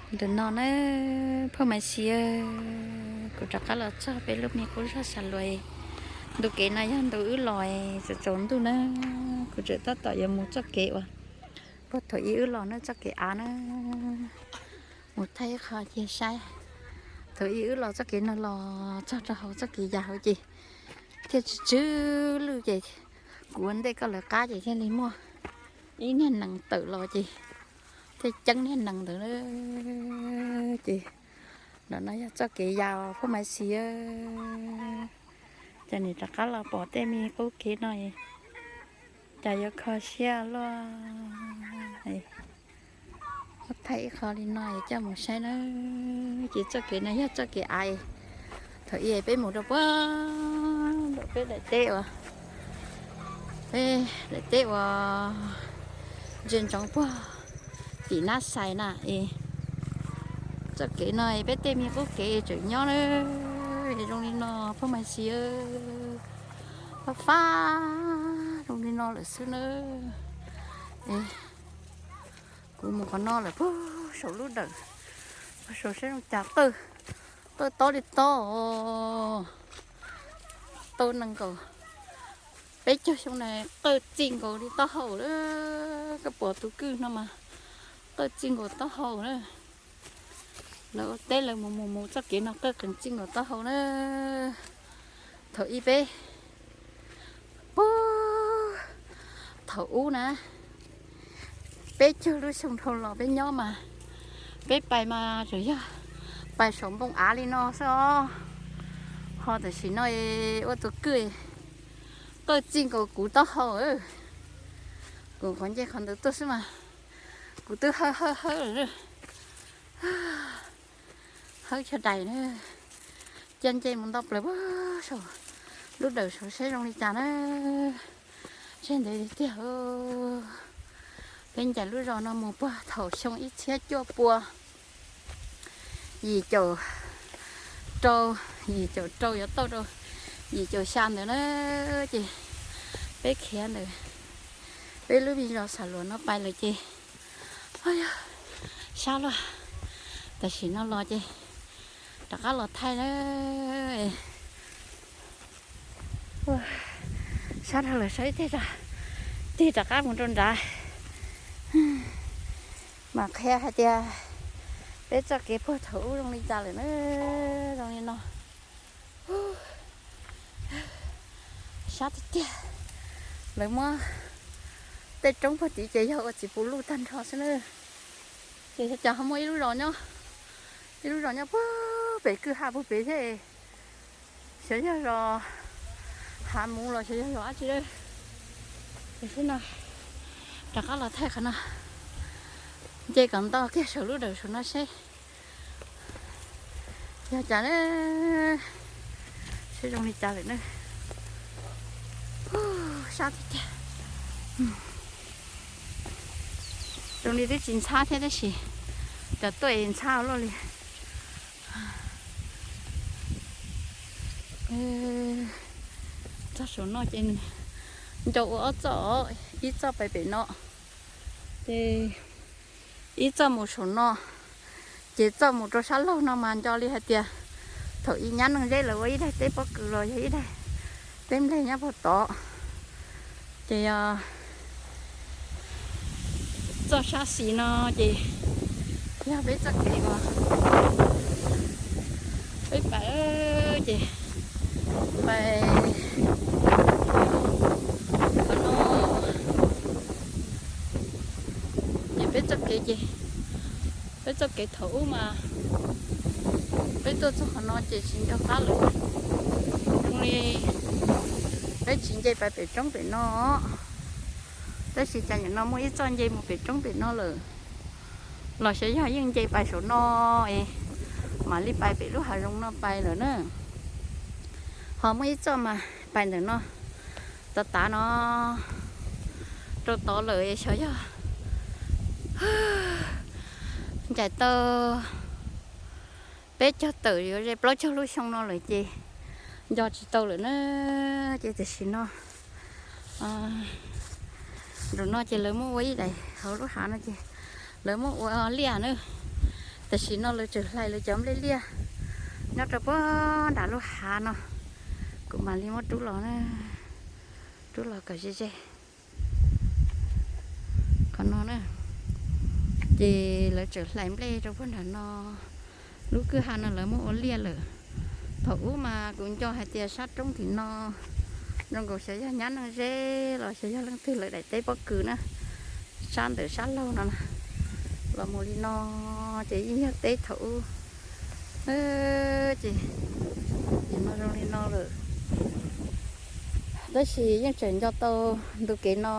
Ntawm no na, phauj Maiv Xis, kuv rov qab los txog peb lub me qub zog Xav Luas. Ntu kev no yog ntu wb los tsaus ntuj na, kuv tseem tab tom yuav mus txoj kev uas puag thaum ub wb los na, txoj kev av na, mus thaij ib qho cia saib. Thaum ub wb los txoj kev no los txog rau hauv txoj kev ya hauv ces thiaj tsw tsw lwj ces kuv ua ntej koj lawv qab ces thiaj li muaj ib niag nees tawm los ces thiaj ceeb niag nees ntawd ces ntawm no yog txoj kev ya phauj Maiv Xis. Ces nim rov qab los pom tej me qub kev no, cas yuav kho siab luaj. Thaij ib qho li no coj mus saib na. Ces txoj kev no yog txoj kev av. Thaum ub peb mus rau puag nram peb daim teb uas, peb daim teb uas ntsia ntsoov puag tim Nab Xais na es. Txoj kev no peb tej me qub kev tseem nyob na. Es zoo li no phauj Maiv Xis, fab fab zoo li no lawm xwb na. Kuv mus qhov no lawm puag saum lub dawm, puag saum saib zoo cas qawj, qawj tob li tob, tau nees nkaum peb caug xyoo na, qawj txij nkaus li taub hau lawm. Koj pom tus kwj no mas qawj txij nkaus taub hau na. Lawv ua teb lawv mus mus mus txoj kev no qawj qees txij nkaus taub hau na. Thaum ub peb, puag thaum ub na, peb caug lub xyoo dhau los peb nyob mas, peb pais mas tsuas yog pais saum npoo av li no xwb os. Ho tam sim no ua tus kwj qawj txij nkaus kuv taub hau. Kuv qhov nce qhov ntawd tuaj xwb mas kuv twb hawb hawb hawb lawm, hawb chaw dais na. Cia nce mus nto plaws puag saum lub dawm saud seb zoo li cas na. Tseg ntev tiag tiag. Peb ncaim lub zos no mus puag thaum xyoo ib txhiab cuaj pua yim caum rau, yim caum rau yuav tau rau yim caum xya ntawd na. Ces peb khiav ntawm peb lub me zos Xav Luas no pais lawm ces, yog sab luaj. Tam sim no los ces rov qab los thaij na. Sab dhau lawm, sab ib teg, tig rov qab mus rau nrad. Mam qhia hais tias peb txoj kev puag thaum ub zoo li cas lawm na. Zoo li no. Sab tiag tiag. Lawv muab tej roob puag tid ces yog ua txiv pus luj tag nrho xwb na. Ces xyov cas ho muaj ib lub zos nyob, ib lub zos nyob puag pem kwj ha puag pem thiab. Xyov yog zos Hav Muv los xyov yog zos dab tsi lawm. Tam sim no rov qab los thaij qhov no, nce kom nto kiag saum lub dawm saum no seb yog cas na. Seb zoo li cas lawm na. Sab tiag tiag. Zoo li twb tsis ntxhab thiab tab sis cov tuaj es ntxhab ua luaj li. Txog saum no ces nws nco ua ob txoj, ib txoj pais pem no, ces ib txoj mus saum no, ces txoj mus rau sab laug no mas nco li hais tias thaum ub nyab Neej Zeb lawv ua ib daim teb pob kws los yog ib daim teb nplej nyob puag tod. Ces yog txoj sab xis no ces yog peb txoj kev uas peb pais, ces pais qhov no, ces peb txoj kev ces, peb txoj kev thaum ub mas peb tuaj txog qhov no ces tsis nco qab lawm. Zoo li peb tsis nce pais pem roob pem no, tab sis cas nim no muaj ib txoj nce mus pem roob pem no lawm. Los xyov yog yeej nce pais saum no es mam li pais pem lub hav zoov no pais lawm na. Ho muaj ib txoj mas pais ntawm no, tav tav no rau tod lawm es xyov yog ncaim tau peb caug tawm yuav ze plaub caug lub xyoo no lawm ces nco tsis tau lawm na. Ces tam sim no, nram no ces lawv muab ua ib daim, hauv lub hav no ces lawv muab ua liaj na. Tam sim no lawv tseem hlais lawv cov nplej liaj nyob rau puag nram lub hav no, kuv mam li muab rub los na, rub los kom ze ze. Qhov no na, ces lawv tseem hlais nplej rau puag nram no. Lub kwj ha no lawv muab ua liaj lawm. Thaum ub mas kuv nco hais tias sab roob tim no zoo nkaus xyov yog nyab Neej Zeb los xyov yog leej twg lawv daim teb pob kws na, sab ntawm sab laug no na, los mus li no ces yeej yog teb thaum ub. Ces, ces no zoo li no lawm, tab sis yeej tseem nco tau ntu kev no.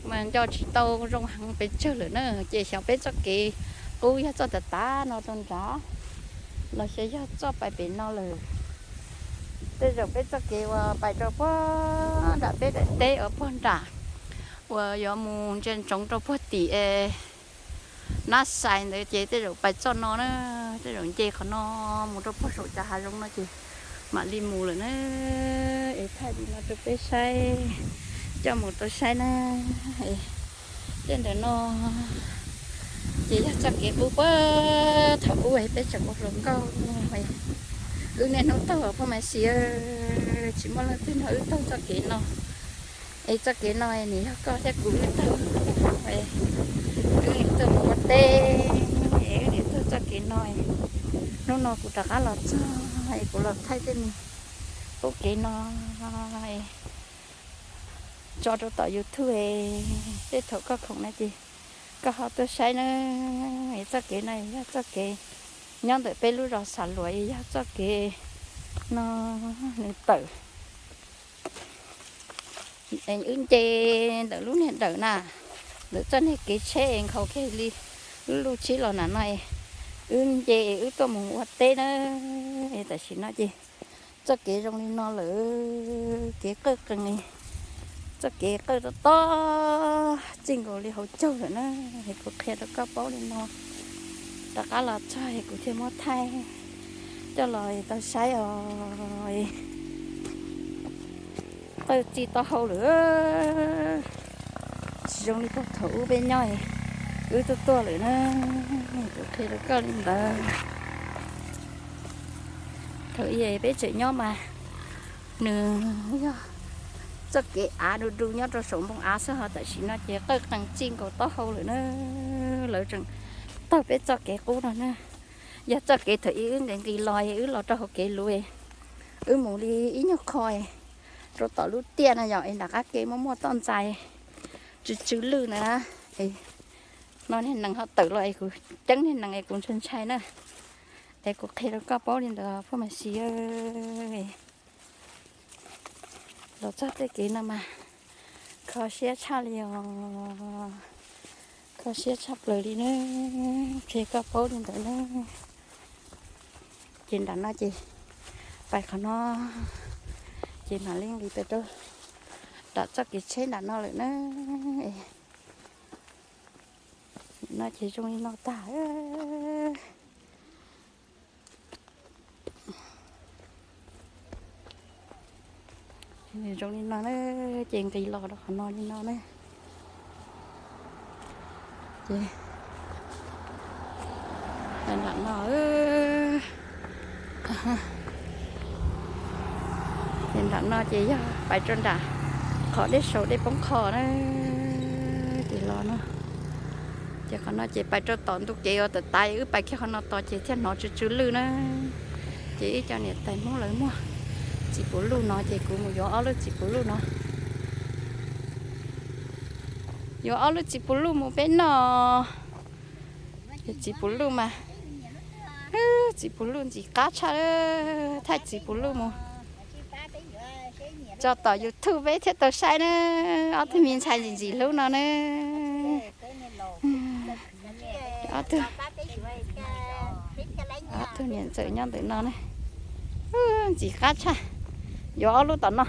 Mas nco tsis tau zoo heev pes tsawg lawm na, ces xyov peb txoj kev qub yog txoj tav tav no rau nrad los xyov yog txoj pais pem no lawm. Tej zaum peb txoj kev uas pais rau puag nram peb daim teb uas puag nram uas yuav mus ntsia ntsoov rau puag tim Nab Xais ntawd ces tej zaum pais txoj no na, tej zaum nce qhov no mus rau puag saum cov hav zoov no ces mam li mus lawm na. Es thaij li no rau peb saib, coj mus tau saib na. Tej ntawm no ces yog txoj kev qub puag thaum ub peb tseem ua hluas nkauj. Wb niaj hnub taug poj mas xis, tsis muaj leej twg nrog wb taug txoj kev no. Es txoj kev no nws yog koj thiab kuv wb taug, wb niaj taug mus ua teb, wb niaj taug txoj kev no. Hnub no kuv rov qab los txog es kuv los thaij tej me qub kev no tso rau tom YouTube, tej thaum koj khoom no ces koj ho tuaj saib na. Txoj kev no yog txoj kev nyob ntawm peb lub zos Xam Luas, yog txoj kev no nws tawm. Wb nce ntawm lub niag dawm na, ntawm txoj niag kev tsheb nkhaus kiag li lub luj tshib los nram no, wb nce wb tuaj mus ua teb na. Tam sim no ces txoj kev zoo li no lawm, kev qawj qees, txoj kev qawj tob tob txij nkaus li hauv caug lawm na. Es kuv qhia rau koj paub li no, rov qab los txog es kuv thiaj muab thaij coj los tau saib os. Qawj txij taub hau lawm, tsis zoo li puag thaum ub peb nyob, wb tuaj tuaj lawm na. Kuv qhia rau koj li ntawd. Thaum ub peb tseem nyob mas nws yog txoj kev av du du nyob rau saum npoo av xwb, ho tam sim no ces qawj qees txij nkaus taub hau lawm na. Lawv tseem taug peb txoj kev qub no na. Yog txoj kev thaum ub wb nqis nqis los, wb los rau hauv kev luv, wb mus li ib nyuag qho rau tom lub tiaj no yom, es nram qab ke muaj muaj toj ntxas tsw tsw lwj na. No niag nees ho tawm los es kuv ceeb niag nees es kuv ntshai ntshai na. Es kuv qhia rau koj paub li ntawd phooj ywg. Los txog tej kev no mas kho siab tshaj li os, kho siab tshaj plaws li na. Qhia koj paub li ntawd na. Ces nram no ces pais qhov no, ces mam li nqis pem rau nram txoj kev tsheb nram no lawm na. No ces zoo li no tag. Zoo li no na, ces nqis los rau qhov no li no na. Ces nram no, ces nram no ces yog pais rau nram qhov dej saud dej poob qho na, ces los no. Ces qhov no ces pais rau tom ntu kev uas tav tav wb pais kiag qhov no tos ces thiaj hnov tsw tsw lwj na. Ces ib co niam tais Hmoob lawv muag txiv puv luj no ces kuv mus yuav ob lub txiv puv luj no. Yuav ob lub txiv puv luj mus peb noj. Txiv puv luj mas, txiv puv luj ntxim qab tshaj, thaij txiv puv luj mus tso tom YouTube peb thiaj tau saib na. Ob tug me ntxhais ntxim ntxim hlub no na. Ob tug, ob tug niam ntxawm nyob ntawm no na. Ntxim qab tshaj. Yuav ob lub tom no.